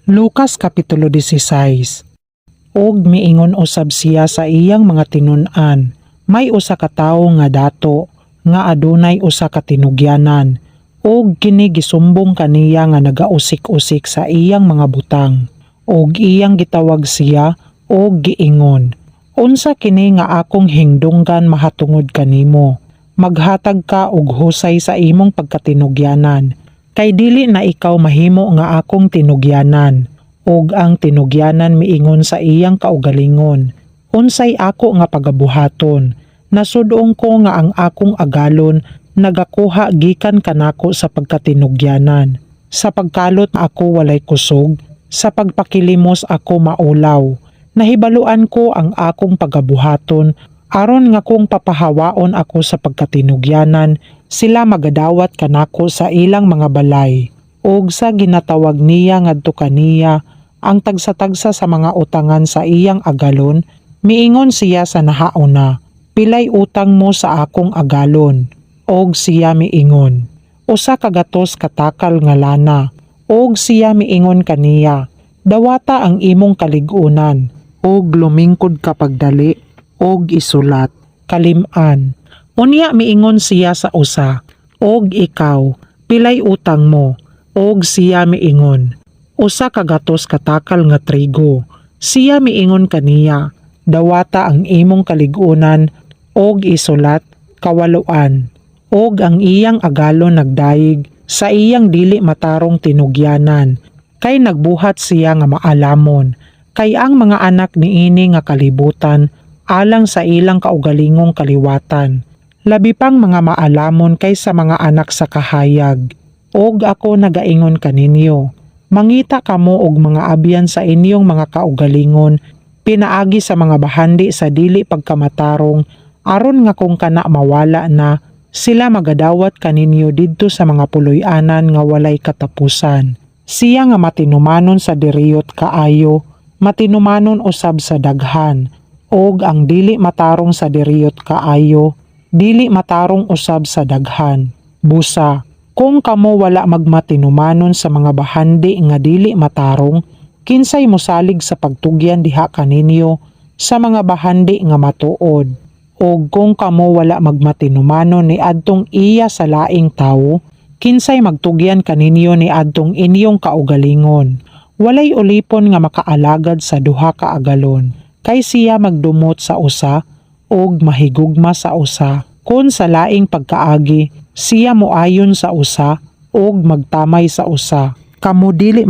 Lucas Kapitulo 16. Og miingon usab siya sa iyang mga tinun-an, may usa ka tawo nga dato nga adunay usa ka tinugyanan, ug kini gisumbong kaniya nga nagausik-usik sa iyang mga butang. Og iyang gitawag siya og giingon, "Unsa kini nga akong hingdunggan mahatungod kanimo? Maghatag ka og husay sa imong pagkatinugyanan, kay dili na ikaw mahimo nga akong tinugyanan." Og ang tinugyanan miingon sa iyang kaugalingon, "Unsay ako nga pagabuhaton? Nasud-ong ko nga ang akong agalon nagakuha gikan kanako sa pagkatinugyanan. Sa pagkalot ako walay kusog, sa pagpakilimos ako maulaw. Nahibaluan ko ang akong pagabuhaton, aron nga kung papahawaon ako sa pagkatinugyanan, sila magadawat kanako sa ilang mga balay." Og sa ginatawag niya ngadto kaniya ang tagsa-tagsa sa mga utangan sa iyang agalon, miingon siya sa nahauna, "Pilay utang mo sa akong agalon?" Og siya miingon, "100 ka takal nga lana." Og siya miingon kaniya, "Dawata ang imong kalig-unan, og lumingkod ka pagdali, og isulat, kalim-an." Unya miingon siya sa usa, "Og ikaw, pilay utang mo?" Og siya miingon, "100 ka takal nga trigo." Siya miingon kaniya, "Dawata ang imong kalig-unan og isulat, kawaloan." Og ang iyang agalon nagdayeg sa iyang dili matarong tinugyanan, kay nagbuhat siya nga maalamon, kay ang mga anak niini nga kalibutan alang sa ilang kaugalingong kaliwatan labi pang mga maalamon kaysa mga anak sa kahayag. Og ako nagaingon kaninyo, mangita kamo og mga abyan sa inyong mga kaugalingon pinaagi sa mga bahandi sa dili pagkamatarong, aron nga kung kana mawala na, sila magadawat kaninyo didto sa mga puloy-anan nga walay katapusan. Siya nga matinumanon sa diriyot kaayo, matinumanon usab sa daghan, og ang dili matarong sa diriyot kaayo, dili matarong usab sa daghan. Busa, kung kamo wala magmatinumanon sa mga bahandi nga dili matarong, kinsay mosalig sa pagtugyan diha kaninyo sa mga bahandi nga matuod? Og kung kamo wala magmatinumanon ni adtong iya sa laing tawo, kinsay magtugyan kaninyo ni adtong inyong kaugalingon? Walay ulipon nga makaalagad sa duha ka agalon, kay siya magdumot sa usa og mahigugma sa usa. Kon sa laing pagkaagi, siya moayon sa usa og magtamay sa usa. Kamo dili